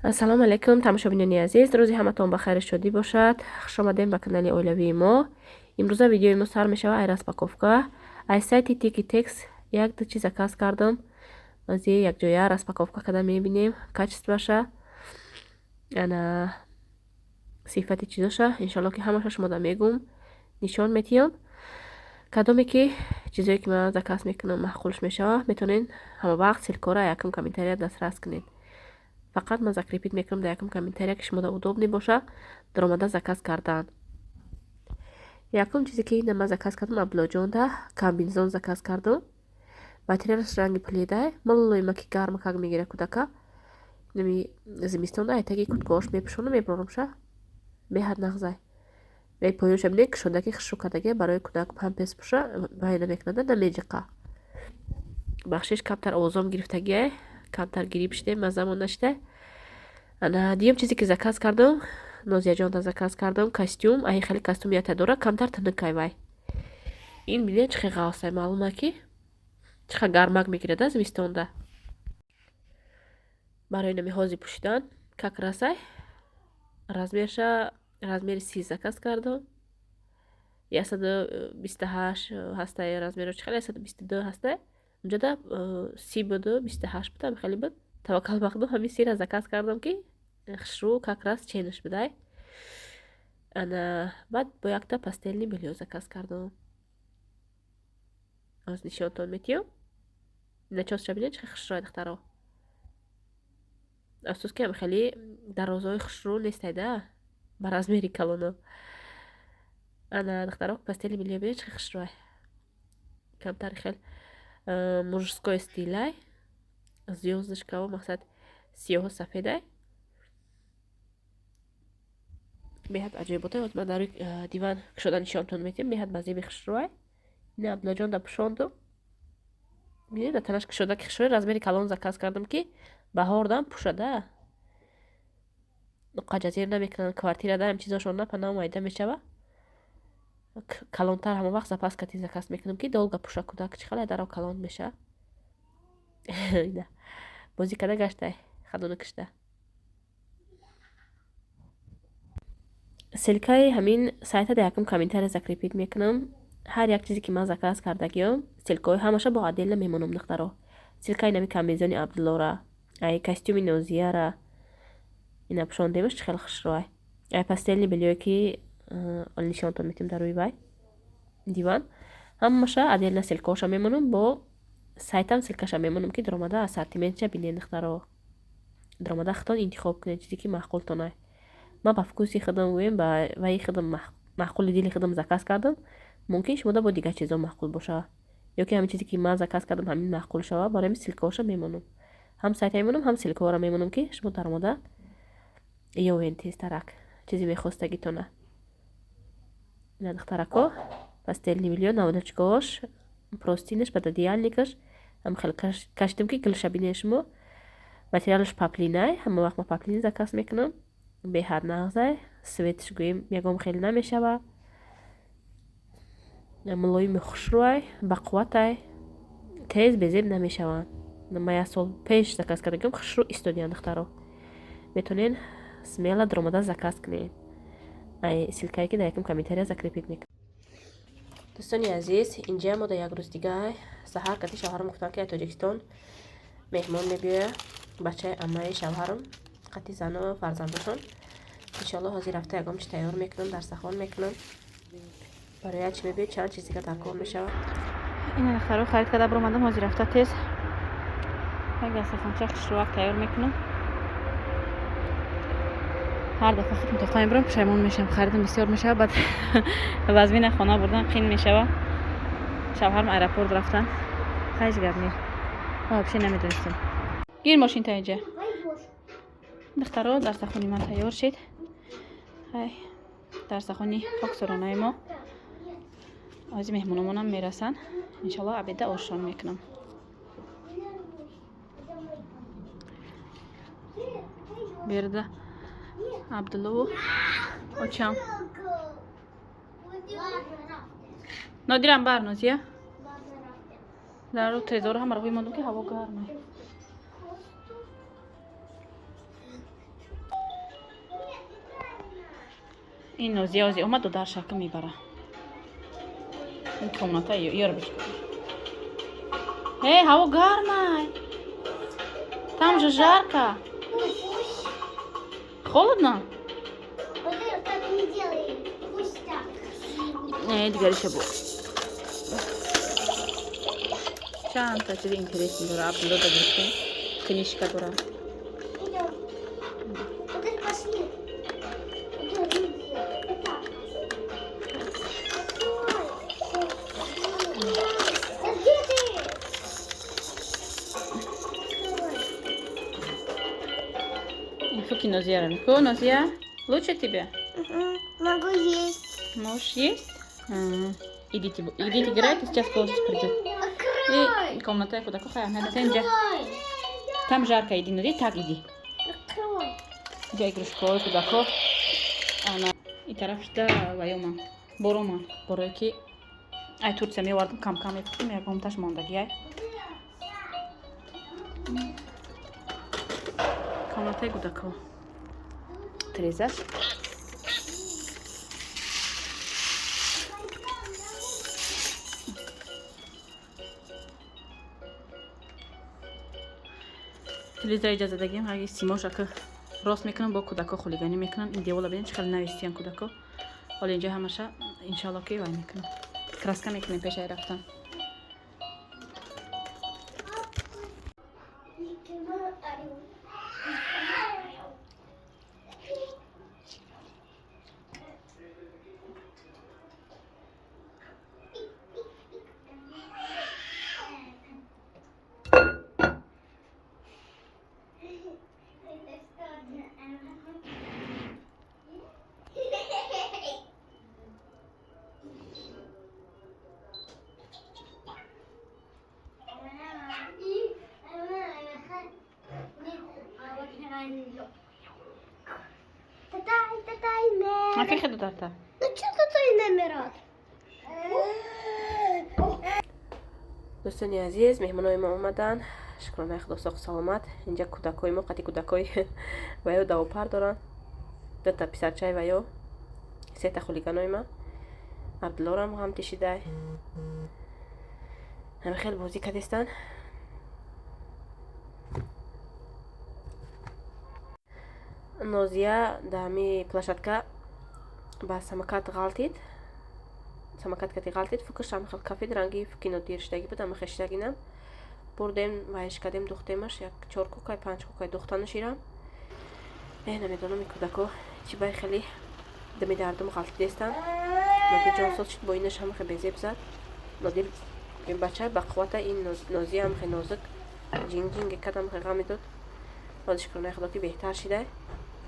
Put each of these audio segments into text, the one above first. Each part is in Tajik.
Ассалому алайкум, тамошобинони азиз, рӯзи ҳаматон ба хайру шодӣ бошад. Хушомадем ба канали оилавии мо. Имрӯза видеои мо сар мешавад ай распаковка. Ай сайти Тикитекс як ду чиз заказ кардам. Ази якҷоя распаковка карда мебинем качествоша, ана сифати чизоша. Иншоалло, ки ҳамаша шумода мегум, нишон метиҳам. Кадоме ки чизое ки ман заказ мекунам, маъқулш мешавад, метавонед ҳама вақт ссылкаро якум комментария дастрас кунед. Фақат ман закрепить мекунам дар якум комментария, ки шумода удобный боша даромада заказ кардан. Якум чизе ки ина ман заказ кардам, Абдуллоҷонда комбинезон заказ кардам. Материалаш ранги пледай, мулоимаки, гармакак мегира кӯдака. Нами зимистонда айтаги курткаош мепӯшонам, мебаромша, беҳад нағзай. Вай поёнша бинед, кушодаки хушрӯ кардагия, барои кӯдак памперс пӯша, вай намекунада, намеҷиқа. Бахшиш, камтар овозом гирифтагиай, камтар гириб шидем, мазамон нашида. Ана дуюм чизе ки заказ кардам, Нозияҷонда заказ кардам костюм. Ай хеле костюм ята дора, камтар тунукай вай. Ин бинед, чӣ хел ғафсай, маълума ки чӣ хел гармак мегирада зимистонда. Барои нами ҳозир пӯшидан как раз ай. Размерша размери 30 заказ кардам. 128 ҳастай размеро, чӣ хеле 122 ҳастай. Унҷода 30 буду 28 буд, ҳами хеле буд. Таваккал ба Худо, ҳамин 30-ра заказ кардам, ки хушрӯ как раз ченаш будай. Ана баъд бо якта постельный бельё заказ кардам. Оз нишонтон метиҳам. Начосша бинед, чӣ хел хушрӯай, духтаро. Афсӯс, ки ҳами хеле дарозҳои хушрӯ нестай да ба размери калоно. Ана, духтаро, постельный бельё бинед, чӣ хел хушрӯай. Камтар хел мужской стилай, звёздочкао, мақсад, сиёҳу сафедай, беҳад аҷоиботай. Ҳозир ман дар рӯи диван кушода нишонтон метиҳам. Беҳад ба зеби хушрӯай. Ина Абдуллоҷон да пӯшондум, бинед, да танаш кушода ки хушрӯй. Размери калон заказ кардам, ки баҳордам пӯшада, қаҷазир намекунанд. Квартирада ҳам чизошон напана, майда мешава. Калонтар ҳама вақт запас кати заказ мекунам, ки долго пӯша кӯдак. Чӣ хеле даро калон меша, бозӣ карда гаштай, хадона кишта. Ссылкаи ҳамин сайта дар якум комментария закрепить мекунам. Ҳар як чизе ки ман заказ кардагиём, ссылкаҳои ҳамаша бо отдельно мемонам, духтаро. Ссылкаи нами комбинезони Абдуллора, ай костюми Нозияра, ина пӯшондемаш, чӣ хеле хушрӯай, ай постельный бельёе ки нишонтон метиҳам дар рӯи вай диван, ҳамаша отдельно ссылкаҳоша мемонам, бо сайтам ссылкаша мемонам, ки даромада ассортиментша бинед, духтаро. Даромада худтон интихоб кунед чизе ки маъқултонай. Ман ба вкуси худам, гӯем, ба ваи худам, маъқули дили худам заказ кардам. Мумкин шумода бо дигар чизо маъқул бошад ё ки ҳамин чизе ки ман заказ кардам, ҳамин маъқул шавад. Барои ҳамин ссылкаҳоша мемонам, ҳам сайта мемонам, ҳам ссылкаҳоро мемонам, ки шумо даромада ёвен тезтарак чизе мехостагитона. Ина, духтарако, постельный бельё, наволочкаош, простыняш, пододеяльникаш ҳам хеле кашидам, ки гулша бинед шумо. Материалаш поплинай, ҳама вақт ман поплин заказ мекунам, беҳад нағзай. Цветш, гӯем, ягон хеле намешава, мулоими хушрӯай, бақувватай, тез безеб намешаванд. Ман як сол пеш заказ кардагиам, хушрӯ истодиянд. Духтаро, метавонед смело даромада заказ кунед ай ссылкае ки дар якум комментария закрепить мекунам. Дӯстони азиз, инҷа мо дар як рӯз дига саҳар кати шавҳарам гуфтам, ки аз Тоҷикистон меҳмон мебиёяд, бачаи аммаи шавҳарам қати зану фарзандошон. Иншоалло, ҳозир рафта ягон чи тайёр мекунам, дарсахон мекунам. Барои чи мебиёд, чанд чиз дига дар кор мешавад. Ина, духтаро, харид карда баромадам. Ҳозир рафта тез як дастархонча хушрӯак тайёр мекунам. Ҳар дафъа худм тоқа мебарам, пушаймон мешавам, харидам бисёр мешавад, баъд вазмина хона бурдан қин мешавад. Шавҳарам аэропорт рафтан, ҳеҷ гап не, вообще намедонистем. Гир мошин та инҷа. Духтаро, дарсахони ман тайёр шид. Ай дарсахони хоксоронаи мо. Ози меҳмономонам мерасанд. Иншаллоҳ обеда ошон мекунам. Берда Абдуллову очам. Нодирам бар Нозия. Дару трезору ҳамаро ҳуй мондум ки ҳаво гарма. Ин Нозия ози омад дар шака мебара. Ин комната ёр бишко. Эй, ҳаво гармай. Там же жарко. Холодно? Так не делай. Пусть так. Не, дигариша бу. Чанд та чизи интересный дора, Абдулло да гирифтем. Книжка дора. Идем. Вот это пошли. Идем, иди. Вот так. Да где ты? Ин фуки Нозияра. Ку, Нозия? Лучше тебе? Могу есть. Можешь есть? Идите, идите играйте, сейчас гость придет. Открой. И комната куда кухая? Надо тенджа. Открой. Там жарко, иди, ну так иди. Открой. Иҷа игрушкаҳои кӯдако. Ана и тараф шуда ваёма. Борома. Борое ки ай Турция меовардам, кам-кам мепухтем, ягонташ мондагиай. Комнатаи кӯдако. Трезаш. Телевизор иҷоза дагем, аги симоша ки рост мекунам, бо кӯдако хулиганӣ мекунам. Ин девола бинед чӣ хеле навистиян кӯдако. Ҳоло инҷо ҳамаша иншалло ки вай мекунам. Краска мекунем пешаи рафтан. Ну что тут номерат? Дӯстони азиз, меҳмонои мо омаданд. Шукронаи Худо, соғу саломат. Инҷа кӯдакҳои мо қати кӯдакҳои ваё давопар доранд. Дута писарчаи ваё, сета хулиганои ма. Абдуллорам ҳам тишидай. Ҳами хел бозӣ кардистанд. Нозия дар ҳами площадка ба самокат ғалтид. Самокат кати ғалтид, фукаш ҳам хел кафид, ранги фуки нодир шудагӣ буд, ҳама хел шудагинам. Бурдем, вайш кардем, духтемаш, як чор кӯкай, панҷ кӯкай духтану ширам. Намедонам ин кӯдако чӣ бай хеле дами дардум ғалтидестанд. Нодир ҷонсоз шуд, бо инаш ҳама хел безеб зад. Нодир ин бача ба қуввата, ин Нозия ҳам хел нозук, ҷинг-ҷинг кард, ҳам хел ғам медод. Ҳозир шукронаи Худо ки беҳтар шидай,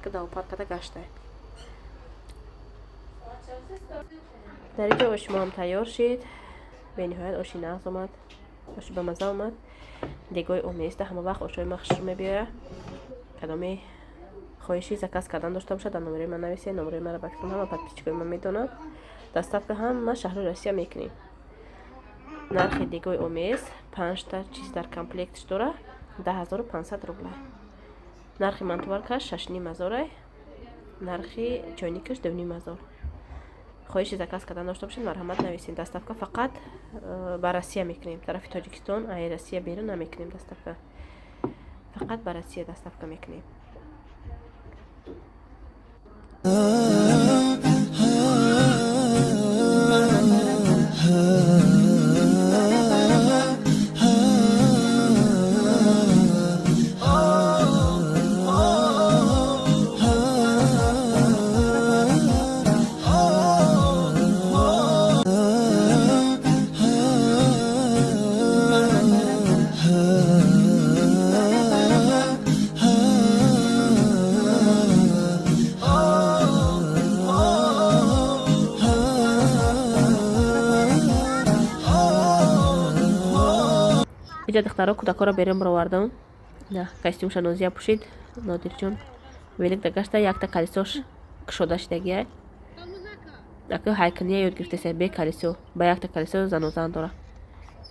ки давопар карда гаштай. Дар инҷо оши мо ҳам тайёр шид. Бениҳоят оши нағз омад, оши ба маза омад. Дегои оместа ҳама вақт ошои ма хушрӯ мебиёяд. Кадоме хоҳиши заказ кардан дошта бошад, дар номерои ман нависед. Номерои маро ба фикрам ҳама подписчикои ман медонанд. Доставка ҳама шаҳрҳои Россия мекунем. Нархи дегои омез панҷта чиз дар комплектш дора 10500 рубла. Нархи мантуваркаш шашним ҳазорай, нархи чойникаш дуним ҳазор. Хоҳиши заказ кардан дошта бошед, марҳамат нависед. Доставка фақат ба Россия мекунем. Тарафи Тоҷикистон, ай Россия берун намекунем доставка. Фақат ба Россия доставка мекунем. Oh. Иҷа, духтаро, кӯдакҳоро берун баровардам. На, костюмша Нозия пӯшид, Нодирҷон велик дагашта, якта колесош кушода шидагия. Ака ҳайкания ёд гирифтеса, бе колесо, ба якта колесо занозан дора.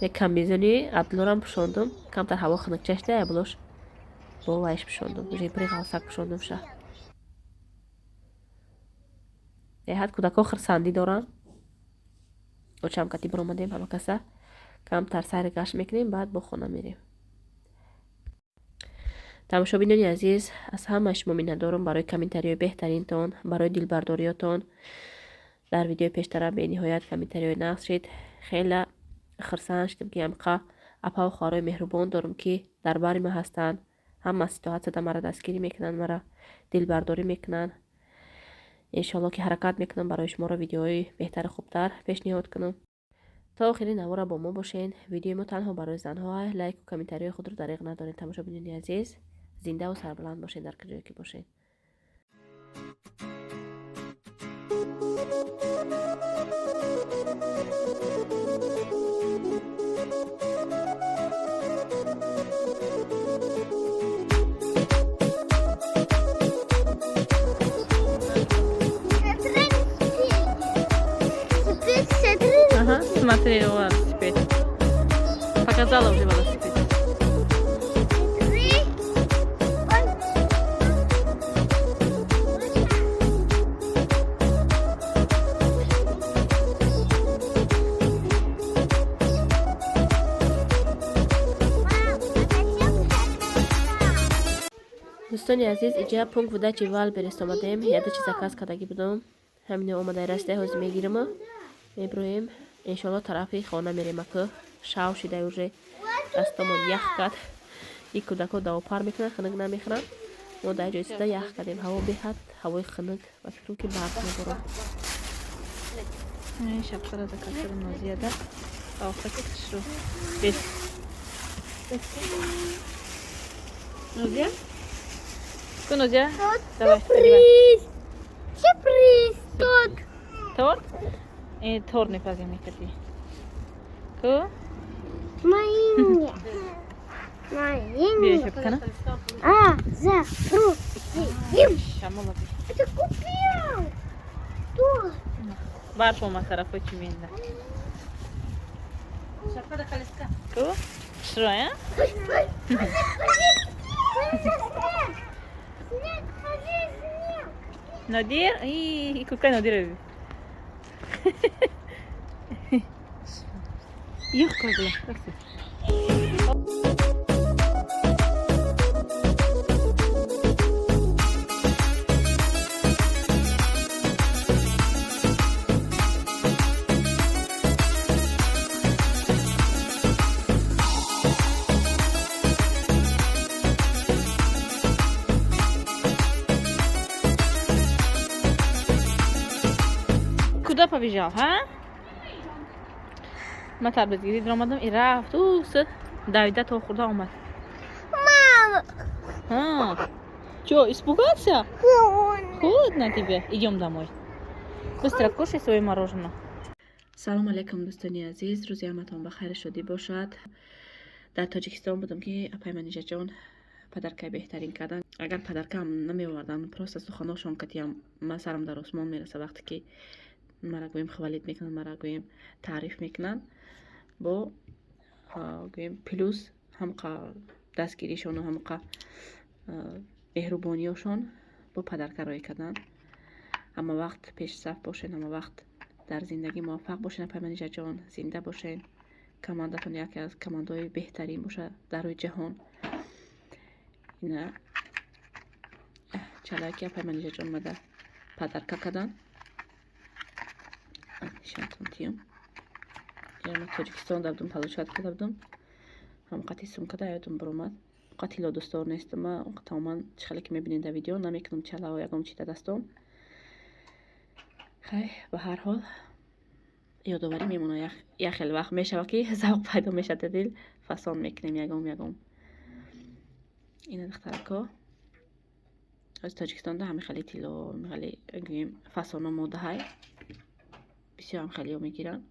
Як комбинезони Абдуллорам пӯшондум, камтар ҳаво хунукча шида, булош бо вайш пӯшондум, жемпури ғалсак пӯшондум ша. Беҳад кӯдакҳо хурсандӣ доранд. Очам кати баромадем, ҳама каса камтар сайри гашт мекунем, баъд бо хона мерем. Тамошобинони азиз, аз ҳамаи шумо миннатдорам барои комментариҳои беҳтаринтон, барои дилбардориётон. Дар видеои пештара бениҳоят комментариҳои нағз шид. Хеле хурсанд шудем, ки ҳамқа апаву хоҳарои меҳрубон дорам, ки дар бари ма ҳастанд, ҳама ситуатсияда мара дастгирӣ мекунанд, мара дилбардорӣ мекунанд. Иншоалло, ки ҳаракат мекунам, барои шуморо видеоҳои беҳтару хубтар пешниҳод кунам. То охири навора бо мо бошен. Видеои мо танҳо барои занҳо. Лайку комментариҳои худро дариғ надоред. Тамошобинони азиз, зиндаву сарбаланд бошед, дар куҷое ки бошед. Ага, смотри, велосипед. Показала уже велосипед. Дӯстони азиз, иҷа пункт выдачи Вайлдберриз омадем. Яда чи заказ кардагӣ будам, ҳамино омадай расида, ҳозир мегирама, меброем, иншоалло, тарафи хона мерем. Аку шав шидай, уже дастомон ях кард. И кӯдакҳо давопар мекунанд, хунук намехӯранд. Мо дар ҷои истода ях кардем. Ҳаво беҳад ҳавои хунук, ба фикрам, ки барф меборад. Шапкара заказ кардам Нозияда. Охаки хушрӯ. Бес. Нозия? Ку, Нозия? Давай, одевай. Сюрприз! Сюрприз! Торт! Торт? Торт мепазем мекардӣ. Ку? Мои. Мои. Биё, шапкана. А, за, ру, им. Шамола би. Это купил. Торт. Барф омад тарафҳои Чименда. Ку? Хушрӯ, а? Снег, снег. Нодир? И курткаи Нодира бибин. Юх кардила. Куда побежал, ха? Ман тарбизгирӣ омадам, и рафт, с давида то хурда омад. Мама! А, чё, испугался? Холодно. Холодно тебе? Идем домой. Быстро кушай свое мороженое. Салом алейкум, дӯстони азиз, рӯзи ҳаматон ба хайру шодӣ бошад. Дар Тоҷикистон будам, ки апай Манижаҷон подаркаи беҳтарин кардан. Агар подаркаам намеовардан, просто суханошон катиям ман сарам дар осмон мераса. Вақте ки мара, гӯем, хвалить мекунанд, мара, гӯем, таъриф мекунанд, бо, гӯем, плюс ҳамқа дастгиришону ҳамқа меҳрубониёшон бо подарка роӣ кардан. Ҳама вақт пешсаф бошед, ҳама вақт дар зиндагӣ муваффақ бошед, апай Манижаҷон, зинда бошед. Командатон яке аз командаҳои беҳтарин бошад дар рӯи ҷаҳон. Ина чалаки апай Манижаҷон омада подарка кардан. Нишонтон тиём. Ма Тоҷикистон да будум, получать карда будум. Ҳамқати сумкада ёдум биромад. Онқа тилло дӯстдор нестам ма, тамоман, чӣ хеле ки мебинед дар видео, намекунам чалао, ягон чи дар дастом. Хай, ба ҳар ҳол, ёдоварӣ мемонад. Як хел вақт мешавад, ки завқ пайдо мешавад дар дил, фасон мекунем ягон ягон. Ина, духтарако, аз Тоҷикистонда ҳами хеле тилло, хеле, гӯем, фасоно модаҳай, бисёрам хелео мегиранд.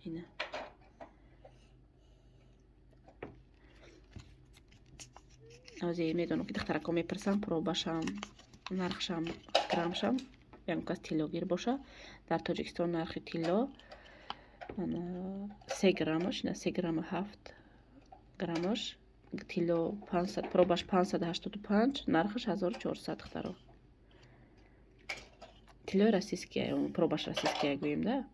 Ина. Ҳозир медонам, ки духтарако мепурсанд, пробашам, нархшам, грамшам. Ягон кас тиллогир боша, дар Тоҷикистон нархи тилло 3 граммаш, на 3 грамму 7 граммаш тилло пробаш 585, нархаш 1400, духтаро. Тиллои российский, пробаш российский гӯем да.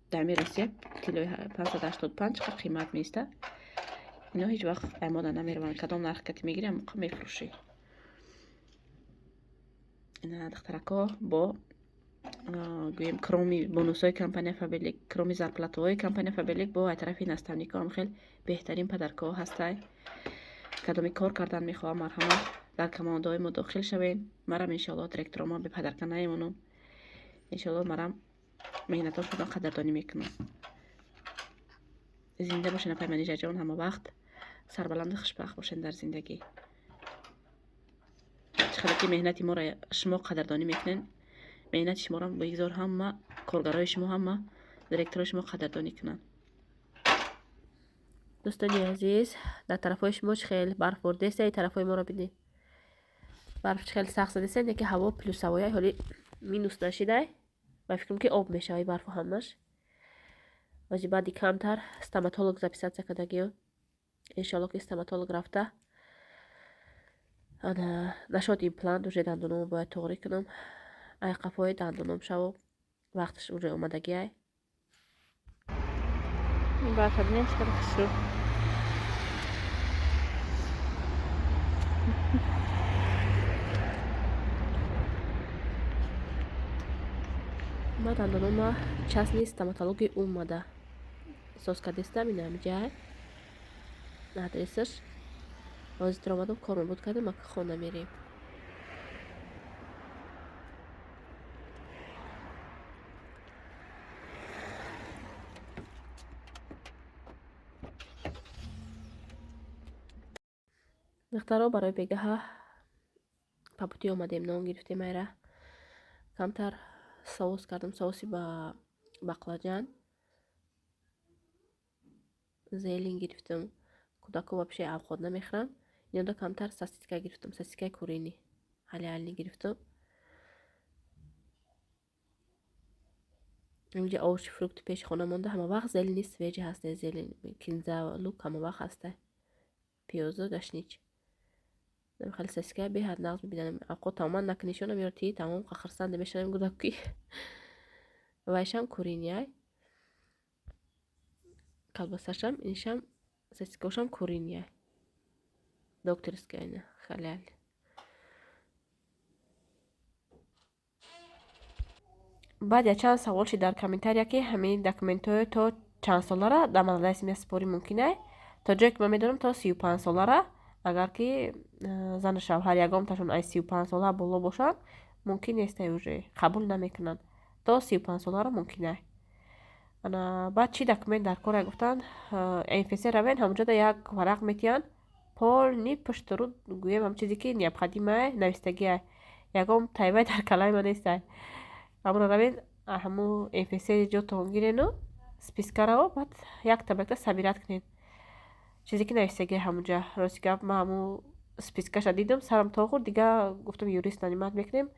Дар ҳамин Россия тиллои 585 чӣ қимат меиста. Ино ҳеҷ вақт аймода намераванд. Кадом нарх кати мегирӣ, ҳамоқа мефурӯшӣ. Ина, духтарако, бо гӯем, кроме бонусҳои компания Фаберлик, кроме зарплатаҳои компания Фаберлик, бо ай тарафи наставникҳо ҳам хел беҳтарин подаркаҳо ҳастай. Кадоми кор кардан мехоҳам, марҳамат, дар командаҳои мо дохил шавем. Марам иншоалло директорома бе подарка намемонам. Иншоалло, марам меҳнатошонро қадрдонӣ мекунам. Зинда бошен, апай Манижаҷон, ҳама вақт сарбаланду хушбахт бошен дар зиндагӣ. Чӣ қадар ки меҳнати моро шумо қадрдонӣ мекунен, меҳнати шуморо бигзор ҳама коргарои шумо, ҳама директорои шумо қадрдонӣ кунанд. Дӯстони азиз, дар тарафҳои шумо чӣ хел барф бордеста? Тарафҳои моро бинед, барф чӣ хел сахт задеста, ки ҳаво плюсовой, ҳоли минус нашидай. Ба фикрам, ки об мешавад барфу ҳамаш. Ози баъди камтар стоматолог записаться кардагиё. Иншоалло, ки стоматолог рафта, ана нашод имплант, уже дандономо бояд тоғрӣ кунам. Ай қафои дандоном шаво вақташ уже омадагиай. Барфа бинем, чӣ қадар хушрӯ. Ма дандонома частный стоматологи омада соз кардестам. Инам ҷай адресаш. Ҳозир омадам, кор буд кардем, ака хона мерем. Духтаро, барои бегаҳа по пути омадем, нон гирифтем, айра камтар соус кардам, соуси ба баклажан, зелень гирифтам. Кӯдако вообще авқот намехӯранд. Инода камтар сосиска гирифтам, сосискаи куриный халяльный гирифтам. Инҷа овощи, фрукты пеши хона монда, ҳама вақт зелени свежий ҳаста, зелень, кинза, лук ҳама вақт ҳаста, пиёзу гашнич. Хеле сосиска беҳад нағз мебинам. Авқот тамоман накунишонам ё ти тамом хурсанд мешавам гудаки. Вайшам куриный, колбасашам, иншам сосискошам куриный, докторская, ина халяль. Баъд якчанд савол шид дар комментария, ки ҳамин документҳои то чанд солара дар молодая семья супорӣ мумкин ай. То ҷое ки ман медонам, то 35 солара. Агар ки зану шавҳар ягонташон аз 35 сола боло бошанд, мумкин нестай, уже қабул намекунанд. То 35 соларо мумкин ай. Ана баъд чӣ документ дар кора гуфтанд, МФЦ равен, ҳамонҷода як варақ метиҳанд, полный пушту рӯ, гӯем, ҳам чизе ки необходимае навистагиай. Ягон тайвай дар калаи ман нестай. Ҳамонро равен, ҳамун МФЦ ҷотон гирену спискаро, баъд якта ба якта собирать кунед чизе ки навистагиай ҳамонҷа. Рости гап, ман ҳамун спискаша дидам, сарам то хӯрд. Дига гуфтам, юрист нанимать мекунем,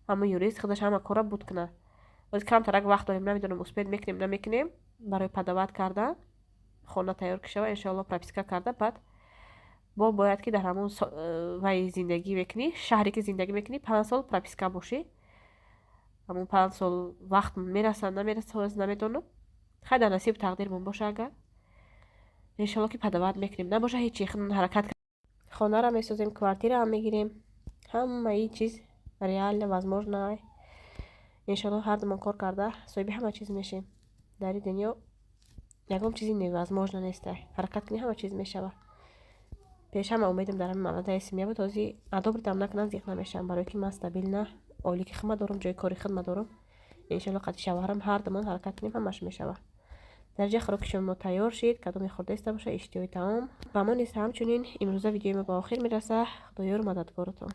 ҳамун юрист худаш ҳама кора буд кунад. Боз камтарак вақт дорем, намедонам, успеть мекунем, намекунем барои подавать кардан. Хона тайёр ки шава, иншоалло, прописка карда, баъд бо бояд ки дар ҳамун вай зиндагӣ мекунӣ, шаҳре ки зиндагӣ мекунӣ, 5 сол прописка бошӣ. Ҳамун 5 сол вақт мерасад, намерасад, ҳоз намедонам. Хай, дар насибу тақдирмон боша, агар, иншоалло, ки подавать мекунем. Набоша, ҳечи, ҳаракат, хонаро месозем, квартираам мегирем. Ҳамаи чиз реально возможно. Иншоалло, ҳардумон кор карда, соҳиби ҳама чиз мешем. Дар ин дунё ягон чизи невозможно нестай. Ҳаракат кунӣ, ҳама чиз мешавад. Пеш ҳама умедам дар ҳамин молодая семья буд. Ҳозир одобрить ам накунанд, зиқ намешавам, барое ки ман стабильно ойлики худма дорам, ҷои кори худма дорам. Иншоалло, қадри шавҳарам ҳардумон ҳаракат кунем, ҳамаш мешавад. Дарҷа хӯроки шумо тайёр шид. Кадоме хӯрдаиста боша, иштиҳои таом. Ва мо низ ҳамчунин. Имрӯза видеои мо ба охир мерасад. Худоёру мададгорутон.